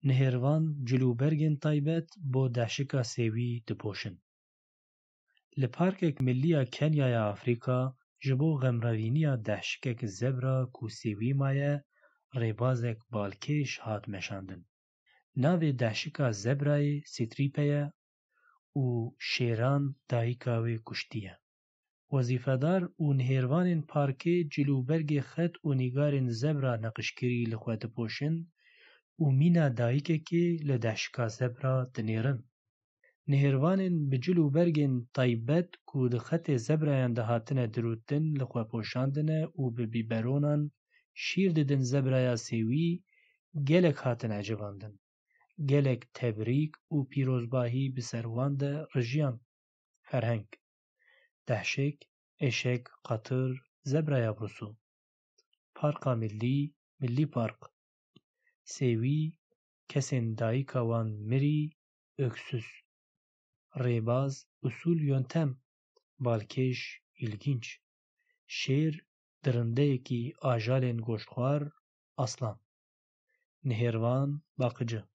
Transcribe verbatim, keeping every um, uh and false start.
Nihêrvan cilûbergên taybet bo dehşika sêwî dipoşin. Li Parkek Millî ya Kenyaya Afrîka ji bo xemrevîniya dehşikek zebra ku sêwî maye, rêbazek balkêş hat meşandin. Navê dehşika zebrayê Strîpe ye û şêran dayika wê kuştiye. Wezîfedar û nihêrvanên parkê cilûbergê xet û nîgarên zebra neqişkirî li xwe dipoşin û mîna dayikekê li dehşika zebra dinêrin. Nihêrvanên bi cilûbergên taybet ku di xetê zebrayan de hatine dirûtin li xwe poşandine û bi bîberonan şîr didin zebraya sêwî, gelek hatin ecibandin. Gelek tebrîk û pîrozbahî bi ser wan de rijiyan. Ferheng. Dehşik, eşek, qatir, zebraya Brusu. Parka Millî, Millî Park. Sêwî, kesên dayika wan mirî, öksüz. Rêbaz, usul, yöntem. Balkêş, ilginç. Şêr, dirindeyekî ajalên goştxwar, aslan. Nihêrvan, bakıcı.